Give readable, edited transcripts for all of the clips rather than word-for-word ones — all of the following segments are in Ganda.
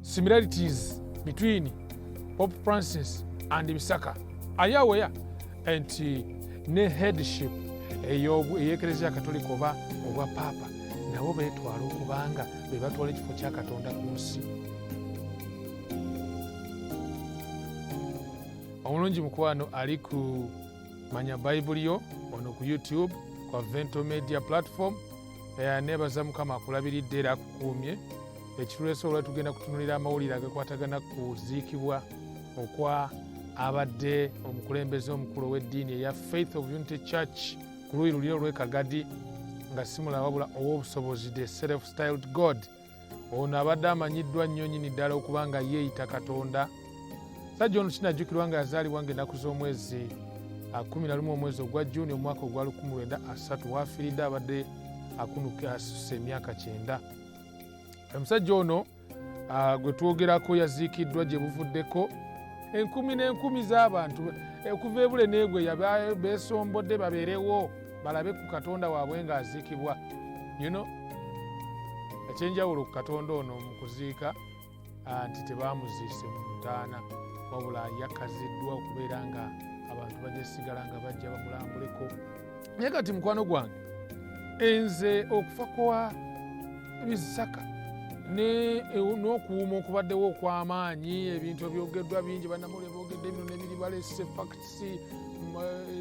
Similarities between Pope Francis and Bisaka. Are you aware nti ne headship ey'Eklezia Katolika oba obwa Paapa nabo beetwala okubanga be batwala ekifo kya Katonda ku nsi. Omulungi mukwano ali ku Manya Bayibuli yo ono ku YouTube kwa Vento Media Platform. Neebaza Mukama akulabiridde era akukuumye. Ekituleese olwa tugenda kutunulira amawulire agakwatagana ku ziikibwa okwa abadde omukulembeze omukulu ow'eddiini eya Faith of Unity Church ku luuyi luli olw'e Kagadi, nga si mulala wabula ow'obusobozi the self-styled God. Ono abadde amanyiddwa nnyo nnyini ddala okuba nga yeeyita Katonda. Sajja ono kinajjukirwa nga yazaalibwa ng'ennaku z'omwezi 11 omwezi ogwa Juni omwaka ogwa 1930, waafiiridde abadde akunuka asusse emyaka 90. Omusajja ono gwe twogerako yaziikiddwa gye buvuddeko. Enkumi n'enkumi z'abantu okuva ebule n'egwe beesombodde babeerewo balabe ku Katonda waabwe ng'aziikibwa. Ekyenjawulo ku Katonda ono mu kuziika nti tebaamuziise mu ntaana, wabula yakaziddwa okubeera nga abantu bajja sigala nga bajja bamulambuleko. Naye kati mukwano gwange, enze okufa kwa Bisaka n'okuwuma okubaddewo okw'amaanyi, ebintu ebyogeddwa bingi, bannamawulire boogedde bino n'ebiri, balese facts,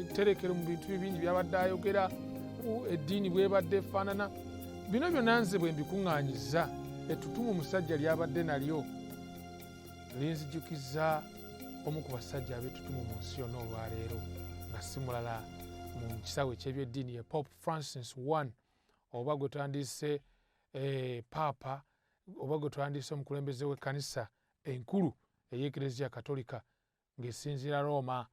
etterekero mu bintu bingi byabadde ayogera, eddiini bwebadde efaanana. Bino byonna nze bwe mbikuŋŋaanyiza, ettutumu omusajja lyabadde nalyo linzijukiza omu ku basajja ab'ettutumu mu nsi yonna olwaleero, nga si mulala mu kisaawe eky'ebyeddiini ye Pope Francis I, oba gwe twandiise Paapa, oba gwe twandiise omukulembeze w'ekkanisa enkulu ey'Eklezia Katolika ng'esinziira Roma.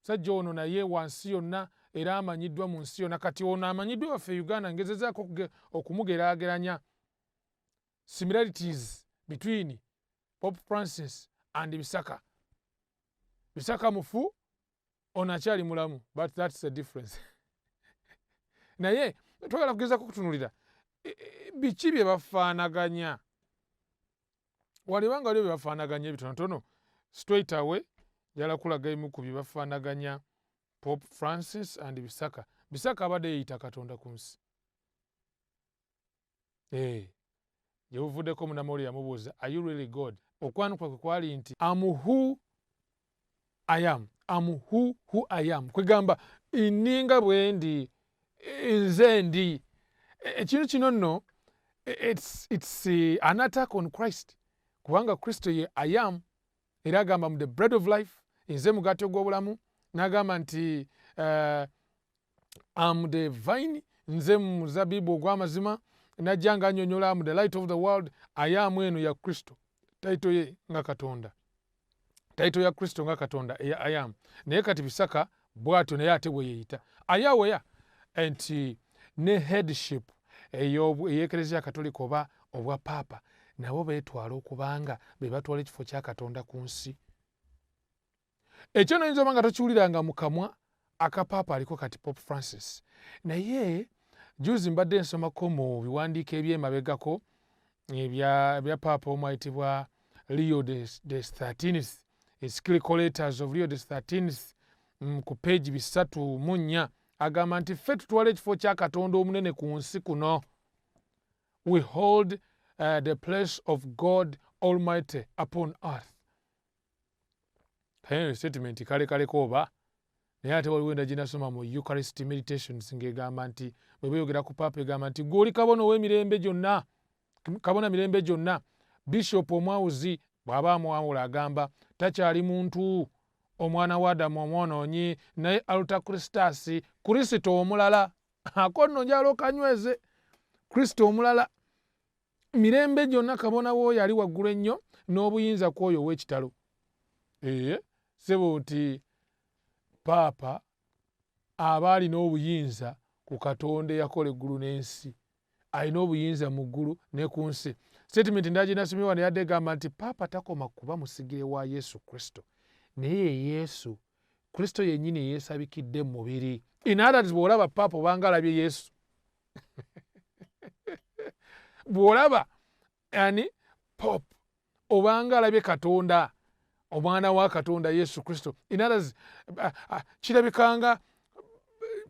Musajja ono naye wansi yonna era amanyiddwa mu nsi yonna. Kati ono amanyiddwa waffe Uganda, ngezezaako okumugeraageranya similarities between Pope Francis and Bisaka. Bisaka mufu, ono akyali mulamu, but that's the difference. Naye twagala kugezaako kutunulira biki bye bafaanaganya. Walibanga waliwo bye bafaanaganya ebitonotono. Straight away njagala kulaga ebimu ku bye bafaanaganya Pope Francis and Bisaka. Bisaka abadde yeeyita Katonda ku nsi. Gye buvuddeko munnamawulire yamubuuza, are you really God? Okwanukula kwe kwali nti am who I am, am who I am. Kwegamba nninga bwe ndi, nze ndi. Ekintu kino nno it's an attack on Christ, kubanga Kristo ye I am, era agamba mu the bread of life, nze mugaati ogw'obulamu. N'agamba nti am the vine, nze muzabibu ogw'amazima. Najja nga annyonnyola am the light of the world. I am eno ya Kristo, title ye nga Katonda, title ya Kristo nga Katonda eya I am. Naye kati Bisaka bw'atyo naye ate bwe yeeyita. Ayaweya nti ne headship ey'Eklezia Katolika oba obwa Paapa nabo beetwala okubanga be batwala ekifo kya Katonda ku nsi. Ekyo noyinza oba nga tokiwuliranga mu kamwa aka Paapa aliko kati Pope Francis. Naye juzi mbadde nsomako mu biwandiiko eby'emabegako ebya Paapa omu ayitibwa Leo the 13th, Encyclical Letters of Leo the 13th, ku page 304, agamba nti ffe tutwala ekifo kya Katonda omunene ku nsi kuno. We hold the place of God Almighty upon earth. Kayo statement kale kaleko oba, naye ate waliwo endala gye nasoma mu Eucharist Meditations ng'egamba nti bwe beeyogera ku Paapa egamba nti gwe oli kabona ow'emirembe gyonna, kabona mirembe gyonna. Bishop omwawuzi bw'aba amwawula agamba takyali muntu, omwana wa Adamu omwonoonyi, naye alter Christus, Kristo omulala. Ako nno njagala okanyweze, Kristo omulala mirembe gyonna, kabona w'oyo ali waggulu ennyo n'obuyinza ku oyo ow'ekitalo. Sebo nti Paapa aba alina obuyinza ku Katonda eyakola eggulu n'ensi, alina obuyinza mu ggulu ne ku nsi. Statement endala gye nasomye wano yadde egamba nti Paapa takoma kuba musigire wa Yesu Kristo, naye ye Yesu Kristo yennyini eyeesabikidde mu mubiri. In others, bw'olaba Paapa obanga alabye Yesu. Bw'olaba ani Pope Obanga alabye Katonda, omwana wa Katonda Yesu Kristo. In others, kirabikanga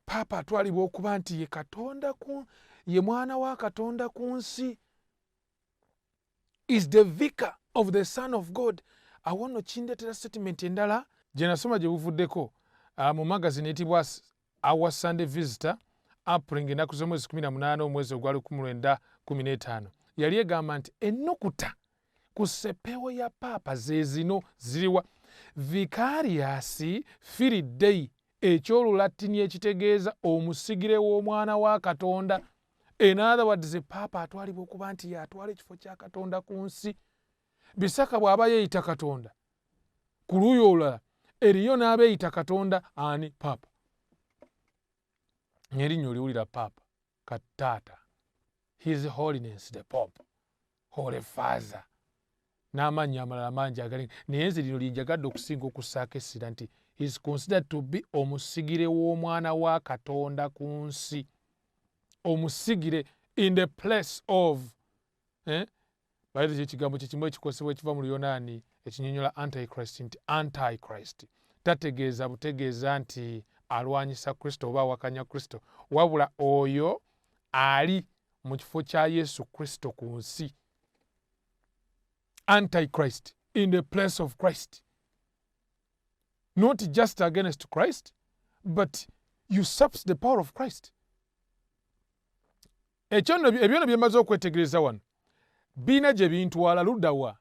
paapa atwalibwa okuba nti ye Katonda ku ye mwana wa Katonda ku nsi, is the vicar of the Son of God. Awo nno kindeetera statement endala gye nasoma gye buvuddeko mu magazine eyitibwa Our Sunday Visitor, April, ennaku z'omwezi 18 omwezi ogwa 1915. Yali egamba nti ennukuta ku sepeewo ya paapa ze zino ziriwa: Vicarius Filii Dei, ekyolulatini ekitegeeza omusigire w'omwana wa Katonda. In other words, paapa atwalibwa okuba nti yatwala ekifo kya Katonda ku nsi. Bisaka bw'aba yeeyita Katonda, ku luuyi olulala eriyo n'abeeyita Katonda. Ani? Paapa. Ng'erinnya oliwulira paapa, kataata, His Holiness the Pope, Holy Father, n'amannya amalala mangi agali, naye nze lino linjagadde okusinga okussaako essira nti is considered to be omusigire w'omwana wa Katonda ku nsi, omusigire, in the place of, eh? Bayite ekigambo kyekimu ekikozesebwa ekiva mu Luyonaani ekinyonyola antichrist, nti antichrist tategeeza butegeeza nti alwanyisa Kristo oba awakanya Kristo, wabula oyo ali mu kifo kya Yesu Kristo ku nsi. Antichrist in the place of Christ, not just against Christ, but usurps the power of Christ. Ekyo nno, ebyo nno byemaze okwetegereza wano biina gye bintwala luddawa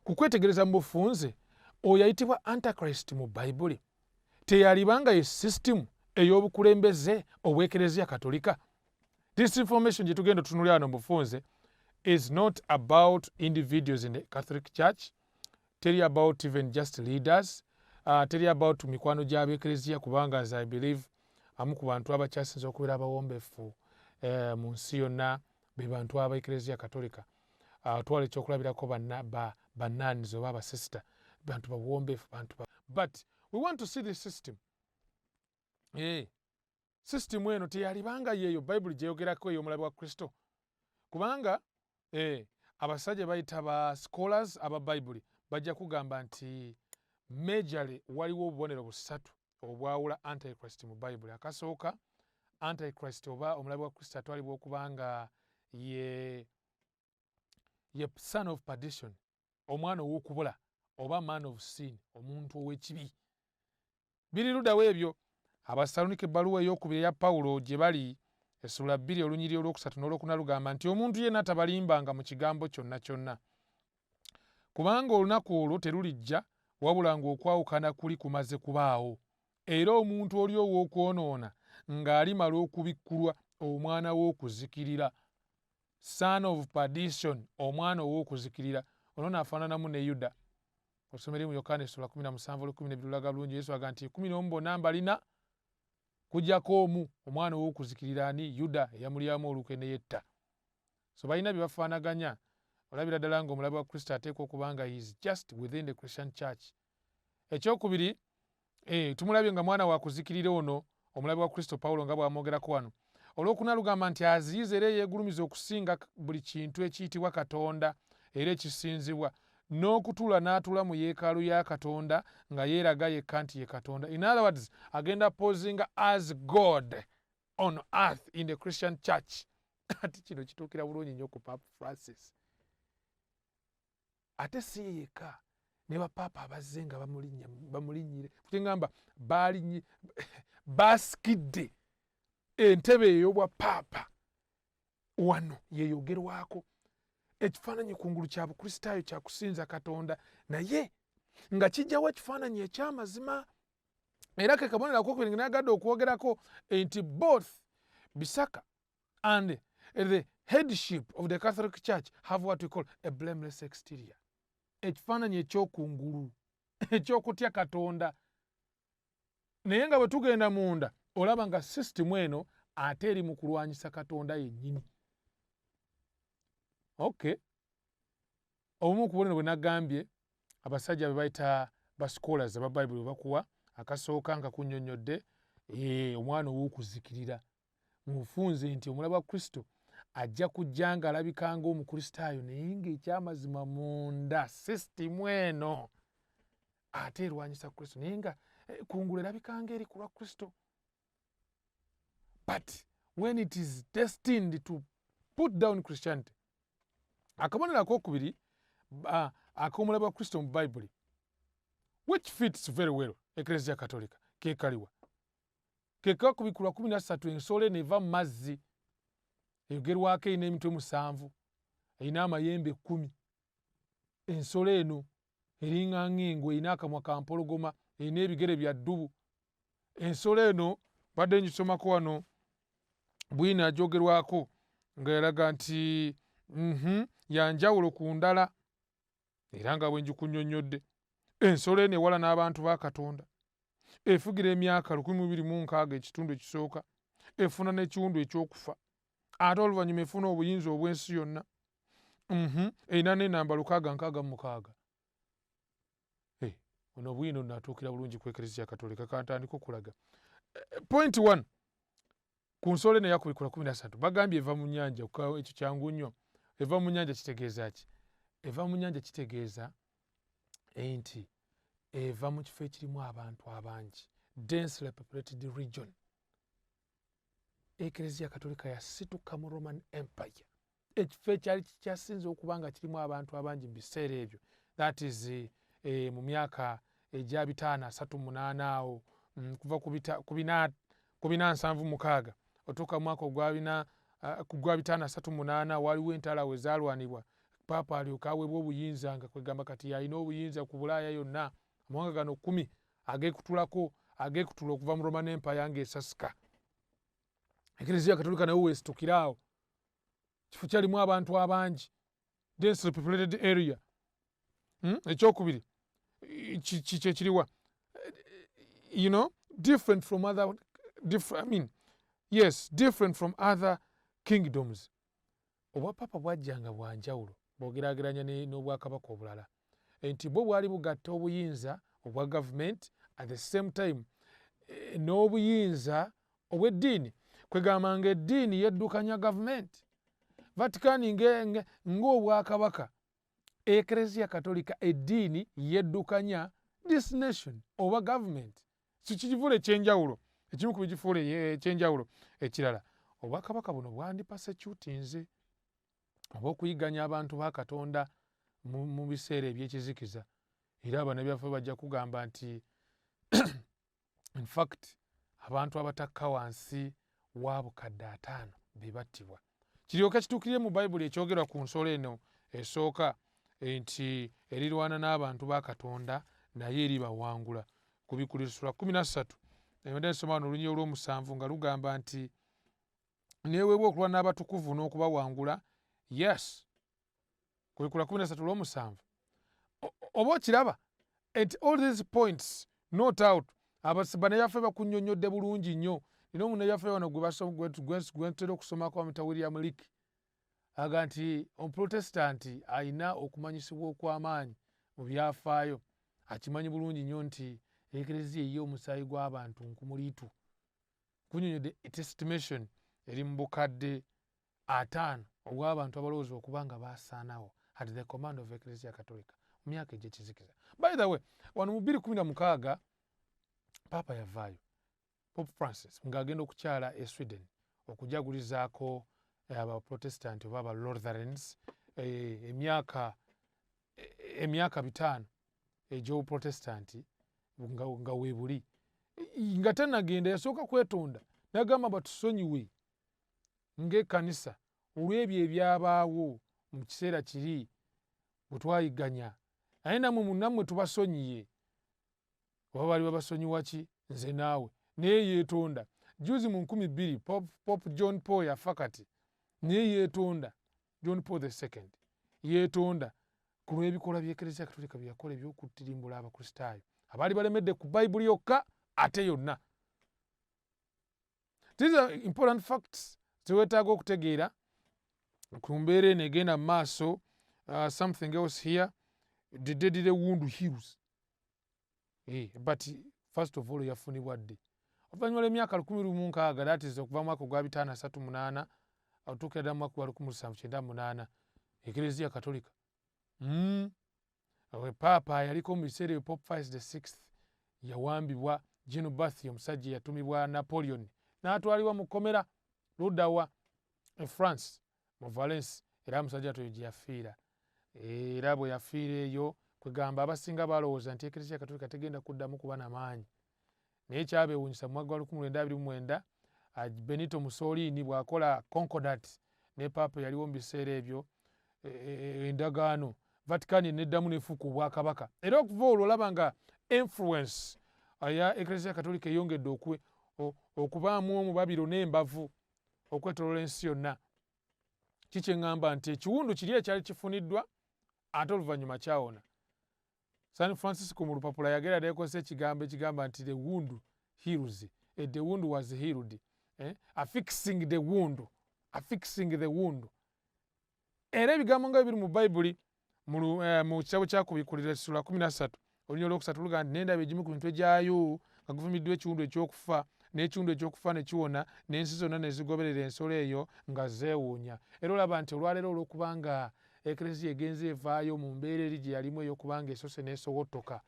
ku kwetegereza mu bufunze. Oyo ayitibwa antichrist mu Bayibuli teyalibanga ye sisitimu ey'obukulembeze obw'Ekereziya Katolika? This information gye tugenda otutunulira wano mu bufunze is not about individuals in the Catholic Church, teri about even just leaders, teri about mikwano gy'abekereziya, kubanga as I believe, amu ku bantu abakyasinza okubeera abawombefu mu nsi yonna be bantu abekereziya Katolika. Twala ekyokulabirako ba nuns oba abasista, bantu bawombefu, bantu but we want to see this system. System eno teyalibanga yeeyo Bayibuli gyeyogerako ey'omulabe wa Kristo, kubanga abasajja bayita ba scholars aba Bayibuli bajja kugamba nti majorly waliwo obubonero busatu obwawula antichrist mu Bayibuli. Akasooka, antichrist oba omulabe wa Kristo atwalibwa okuba nga ye son of perdition, omwana ow'okubula, oba man of sin, omuntu ow'ekibi. Biri luddawo ebyo? Abasalonika, ebbaluwa eyokubiri eya Pawulo gye bali, essula 2, olunyiri olwokusatu n'olwokuna, lugamba nti omuntu yenna tabalimbanga mu kigambo kyonna kyonna, kubanga olunaku olwo terulijja wabula ng'okwawukana kuli kumaze kubaawo, era omuntu oli ow'okwonoona ng'alimala okubikkulwa, omwana w'okuzikirira, son of perdition, omwana ow'okuzikirira. Ono naafaananamu ne Yuda. Osoma eri mu Yokaana essula 17 olw'12, lulaga bulungi. Yesu aga nti 11 bonna mbalina kujjako omu, omwana ow'okuzikirira. Ani? Yuda, eyamulyamu olukwe ne yetta. So balina bye bafaanaganya. Olabira ddala nga omulabe wa Kristo ateekwa okuba nga is just within the Christian Church. Ekyokubiri, tumulabye nga mwana wa kuzikirira ono omulabe wa Kristo, Pawulo nga bw'amwogerako wano. Olwokuna lugamba nti aziyiza era eyeegulumiza okusinga buli kintu ekiyitibwa Katonda era ekisinzibwa, n'okutuula n'atuula mu yeekaalu ya Katonda nga yeeraga yekka nti ye Katonda. In other words, agenda posinga as God on earth in the Christian Church. Ati kino kituukira bulungi nnyo ku Papa Francis. Ate si ye yekka, ne bapaapa abazze nga bamulinnyire, kyeŋŋamba baalinnye, basikidde entebe ey'obwa paapa. Wano yeyogerwako ekifaananyi kungulu kya Bukristaayo kyakusinza Katonda, naye nga kijjawo ekifaananyi ekyamazima. Era ke kabonero akokubiri nga nayagadde okwogerako nti both Bisaka and the headship of the Catholic Church have what we call a blameless exterior, ekifaananyi ekyokungulu ekyokutya Katonda, naye nga bwe tugenda munda olaba nga sisitimu eno ate eri mu kulwanyisa Katonda yennyini. Okay, obumu ku bubonero bwe nagambye abasajja be bayita ba scholars aba Bayibuli bwe bakuwa, akasooka nga kunnyonnyodde, omwana ow'okuzikirira mu bufunze, nti omulabe wa Kristo Ajja kujja nga alabika ng'Omukristaayo, naye ng'ekyamazima munda sisitimu eno ate erwanyisa Kristo, naye nga kungulu erabika ng'eri ku lwa Kristo, but when it is destined to put down Christianity. Akabonero akokubiri ak'omulabe wa Kristo mu Bayibuli, which fits very well Eklezia Katolika, kekaliwa? Kekakubikulwa 13. Ensolo eno eva mu mazzi eyogerwako, erina emitwe 7, erina amayembe 10. Ensolo eno eringa ng'engo, erina akamwa ka mpologoma, erina ebigere bya ddubu. Ensolo eno badde ngisomako wano bwino, ajogerwako nga yalaga nti yanjawulo ku ndala, era nga bwe ngikunnyonnyodde. Ensolo eno ewala n'abantu ba Katonda, efugira emyaka 1260 ekitundu ekisooka, efuna n'ekiwundu ekyokufa, ate oluvannyuma efuna obuyinza obw'ensi yonna. Erina n'enamba 666. Ono obwino natuukira bulungi ku Ekereziya Katolika. Kantandika okulaga point one ku nsolo eno eyakubikula 13. Bagambye eva mu nnyanja. Ekyo kyangu nnyo. Eva mu nnyanja kitegeeza ki? Eva mu nnyanja kitegeeza nti eva mu kifo ekirimu abantu abangi, densely populated region. Ekereziya Katolika yasituka mu Roman Empire, ekifo ekyali kikyasinze okuba nga kirimu abantu abangi mu biseera ebyo, that is mu myaka egya 538 awo, kuva ku 476 otuuka mu mwaka ogwa bina ku gwa 538. Waliwo entalo we zaalwanibwa, Paapa alyoka aweebwa obuyinza, nga kwegamba kati yalina obuyinza ku Bulaaya yonna, amawanga gano 10 ageekutulako, ageekutula okuva mu Roman Empire ng'esasika. Ekereziya Katolika naye weesitukira awo, kifo kyalimu abantu abangi, densely populated area. Ekyokubiri kyekiriwa? Different from other different, I mean, yes, different from other kingdoms. Obwapapa bwajjanga bwanjawulo bwogerageranya n'obwakabaka obulala, nti bwo bwali bugatta obuyinza obwa government, at the same time n'obuyinza obw'eddiini. Kwegamba nga eddiini yeddukanya gavumenti. Vatikani ng'obwakabaka, Ekereziya Katolika eddiini yeddukanya this nation oba government. Kikifuula ekyenjawulo, ekimu ku bigifuula ekyenjawulo. Ekirala, obwakabaka buno bwandipersecutinze oba okuyiganya abantu ba Katonda mu biseera ebyekizikiza, era abannabyaffe bajja kugamba nti infact abantu abatakka wansi wa 50,000 be battibwa. Kiryoke kituukirire mu Bayibuli ekyogerwa ku nsolo eno esooka nti erirwana n'abantu ba Katonda naye eribawangula. Kubikkulirwa sula 13, embadde nsoma wano olunyiriri olw'omusanvu nga lugamba nti neeweebwa okulwana n'abatukuvu n'okubawangula. Yes, Kubikkulwa 13 olw'omusanvu. Oba okiraba nti all these points not out, bannayaffe bakunnyonnyodde bulungi nnyo. Nina omunnayaffe wano gwe ntera okusomako, bamuyita William Leake, aga nti Omuprotestanti alina okumanyisibwa okw'amaanyi mu byafaayo akimanyi bulungi nnyo nti Ekereziya eyiye omusaayi gw'abantu nkumuliitu. Kunyonyodde estimation eri mu 50,000 obw'abantu abalowooza okuba nga basaanawo at the command of Ekereziya Katolika mu myaka egy'ekizikiza. By the way, wano mu 216 Paapa yavaayo, Pope Francis, ng'agenda okukyala e Sweden okujagulizaako Abaprotestanti oba Abalutherans emyaka 50 egy'obuprotestanti nga weebuli. Nga tannagenda yasooka kwetonda n'agamba, "Batusonyiwe ng'ekkanisa olw'ebyo ebyabaawo mu kiseera kiri bwe twayiganya, naye nammwe munnammwe tubasonyiye." Oba baali babasonyiwa ki? Nze naawe. Naye yeetonda. Juzi mu 2000 Pope John Paul yafa kati, naye yeetonda. John Paul II yeetonda ku lw'ebikolwa by'Ekereziya Katolika bye yakola eby'okutirimbula Abakristaayo abaali balemedde ku Bayibuli yokka ate yonna. These are important facts zeweetaaga okutegeera ku mbeera eno egenda mu maaso. Something else here, the deadly wound heals. But first of all, yafunibwa ddi? Oluvannyuma lw'emyaka 1060, that is okuva mwaka ogwa 538. Otuukira ddala mu mwaka gwa 1798, Ekereziya Katolika. Paapa yaliko mu biseera ebyo, Pope Pius the Sixth, yawambibwa Jean Bathi, omusajja eyatumibwa Napoleon, n'atwalibwa mu kkomera luddawa e France mu Valence. Era omusajja toyo gye yafiira. Era bwe yafiira eyo, kwegamba abasinga balowooza nti Ekereziya Katolika tegenda kuddamu kuba namaanyi, naye kyabeewuunyisa mu mwaka gwa 1929, Benito Mussolini bw'akola concordat ne paapa yaliwo mu biseera ebyo, endagaano, Vatican neddamu nefuuka obwakabaka. Era okuva olwo olaba nga influence eya Ekereziya Katolika eyongedde okubaamu omubabiro n'embavu okwetoloola ensi yonna. Kikyeŋŋamba nti ekiwundu kiri ekyali kifuniddwa ate oluvannyuma kyawona. San Francisco mu lupapula yagera nekozesa ekigambo ekigamba nti "the wound heals", the wound was healed, eh? Affixing the wound, affixing the wound. Era ebigambo nga biri mu Bayibuli mu kitabo kyakubikulira essula 13 olunya olwokusatu luga nti, "Nendaba egimu ku mitwe gyayo nga gufumiddwa ekiwundu ekyokufa, n'ekiwundu ekyokufa ne kiwona, n'ensi zonna ne zigoberera ensolo eyo nga zeewuunya." Era olaba nti olwaleero, olw'okuba nga Ekereziya egenza evaayo mu mbeera eri gye yalimu ey'okuba nga esose n'esowottoka,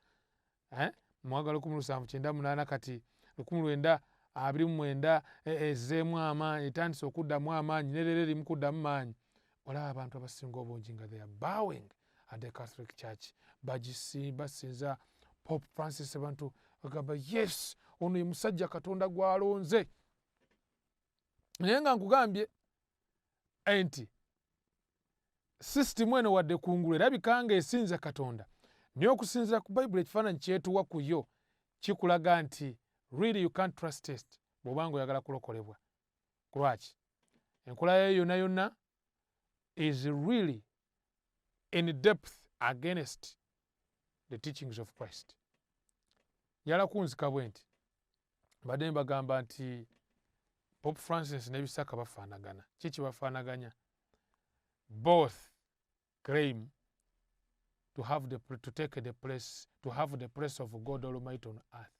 eh? Mu mwaka 1798, kati 1929 ezzeemu amaanyi, etandise okuddamu amaanyi, ne leero erimu kuddamu maanyi. Olaba abantu abasinga obungi nga they are bowing at the Catholic Church, basinza Pope Francis. Abantu bagamba, "Yes, ono ye musajja Katonda gw'alonze." Naye nga nkugambye nti sisitimu eno wadde kungulu erabika nga esinza Katonda, naye okusinziira ku Bayibuli, ekifaananyi kyetuwa ku yo kikulaga nti really you can't trust it bw'obanga oyagala kulokolebwa. Lwaki? Enkola yayo yonna yonna is really in depth against the teachings of Christ. Njala kunzika bwe nti mbadde mbagamba nti Pope Francis n'ebisaka bafaanagana. Ki kibafaanaganya? Both claim to take the place, to have the place of God Almighty on earth.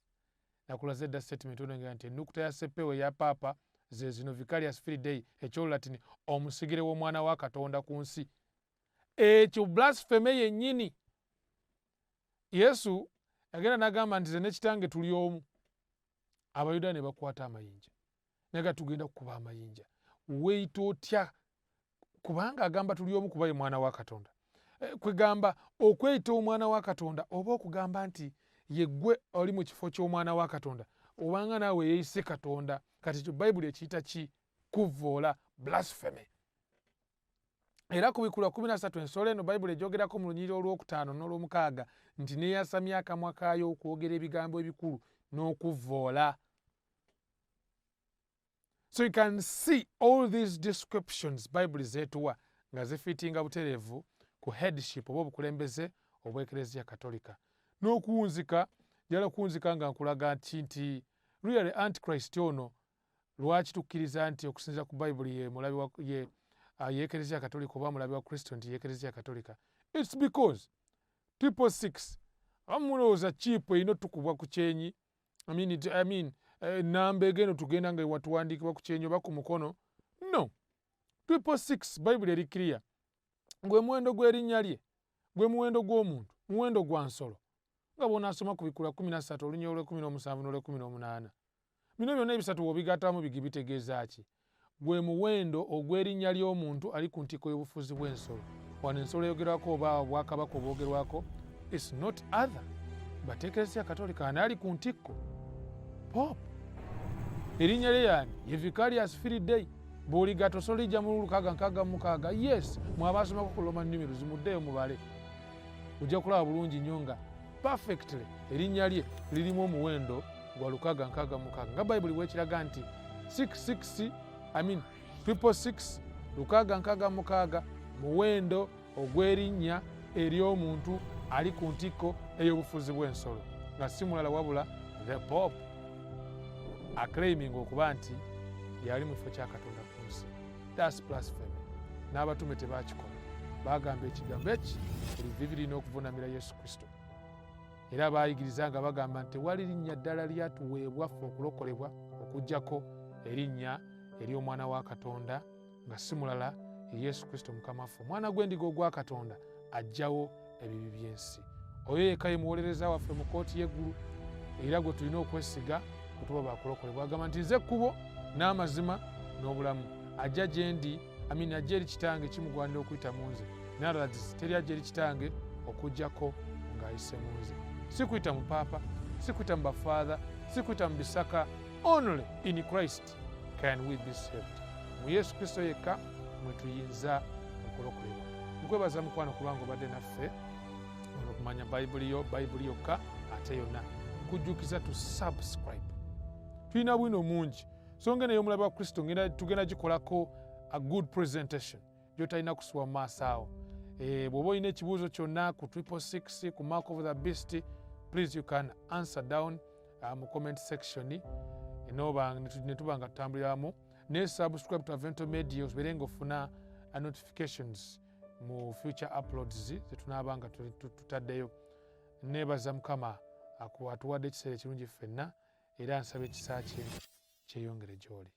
Nakulaze dda statement onengera nti ennukuta ya sepewo eya paapa ze zino: Vicarius Filii Dei, ekyolulatini, omusigire w'omwana wa Katonda ku nsi. Ekyo blasphemy yennyini. Yesu yagenda n'agamba nti, "Ze ne Kitange tuli omu." Abayudaaya ne bakwata amayinja, naye ga tugenda kukuba amayinja, weeyita otya? Kubanga agamba tuli omu kuba ye mwana wa Katonda. Kwegamba okweyita omwana wa Katonda oba okugamba nti yeggwe oli mu kifo ky'omwana wa Katonda, obanga naawe yeeyise Katonda. Kati ekyo Bayibuli ekiyita ki? Kuvvoola, blasphemy. Era ku Bikulwa 13, ensolo eno Bayibuli egyogerako mu lunyiriri olwokutaano n'olwomukaaga nti neeyasamya akamwa kaayo okwogera ebigambo ebikulu n'okuvvoola. So you can see all these descriptions Bayibuli zeetuwa nga zifiitinga butereevu ku headship oba obukulembeze obw'Ekereziya Katolika. N'okuwunzika, njala kuwunzika nga nkulaga nti really Antichrist ono, lwaki tukkiriza nti okusinziira ku Bayibuli ye mulabi ye yeekereziya Katolika oba mulabi wa Kristo nti yeekereziya Katolika? It's because 666. Abamu mulowooza chip erina otukubwa ku kyenyi, I mean, namba egenda tugenda nga watuwandiikibwa ku kyenyi oba ku mukono. No, 666, Bayibuli eri clear, gwe muwendo gw'erinnya lye, gwe muwendo gw'omuntu, muwendo gwa nsolo, nga bw'onaasoma ku Bikula 13 olunya olw'e17 n'olw'e18. Bino byonna ebisatu bw'obigattamu bigi bitegeeza ki? Gwe muwendo ogw'erinnya ly'omuntu ali ku ntikko y'obufuzi bw'ensolo. Wano ensolo eyogerwako oba obwakabaka obwogerwako is not other but Ekereziya Katolika. Ani ali ku ntikko? Pope. Erinnya lye yaani? Ye Vicarius Filii Dei. Bw'oligatta osobola lijja mu 666. Yes, mwabasomako ku Roman numerals, muddeeyo mubale, ojja kulaba bulungi nnyo nga perfectly erinnya lye lirimu omuwendo gwa 666, nga Bayibuli bwekiraga nti 66, I mean 666, 666 muwendo ogw'erinnya ery'omuntu ali ku ntikko ey'obufuzi bw'ensolo, nga si mulala wabula the Pope, aclaiming okuba nti yali mu kifo kya Katonda ku nsi. That's blasphemy. N'abatume tebakikola. Bagamba ekigambo eki buli vivi lirina okuvunamira Yesu Kristo. Era baayigiriza nga bagamba nti tewali linnya ddala lyatuweebwa ffe okulokolebwa okugjako erinnya ery'omwana wa Katonda. Nga si mulala ye Yesu Kristo Mukama waffe, omwana gw'endiga ogwa Katonda aggyawo ebibi by'ensi. Oyo yekka ye muwolereza waffe mu kkooti y'eggulu era gwe tulina okwesiga kutuba bakulokolebwa. Agamba nti nze kkubo n'amazima n'obulamu, ajja gye ndi amini ajja eri kitange kimugwanira okuyita mu nze. Narads teri ajja eri kitange okuggyako ng'ayise mu nze. Si kuyita mu paapa, si kuyita mu bafaatha, si kuyita mu bisaka. Only in Christ can we be saved. Mu Yesu Kristo yekka mwe tuyinza okulokolebwa. Nkwebaza mukwano kubanga obadde naffe okumanya Bayibuli yo, Bayibuli yokka ate yonna. Nkujjukiza to subscribe. Tulina bwino mungi. So ngenda ey'omulabe wa Kristo tugenda gikolako a good presentation gy'otalina kusuwa mu maaso awo. Bw'oba olina ekibuuzo kyonna ku 666 ku Mark of the Beast, please you can answer down mu comment section ne tuba nga tutambuliramu. Ne subscribe to Avento Media obeere ng'ofuna notifications mu future uploads zetunaaba nga tutaddeyo. Neebaza Mukama atuwadde ekiseera ekirungi ffenna, era nsaba ekisa kye kyeyongere gy'oli.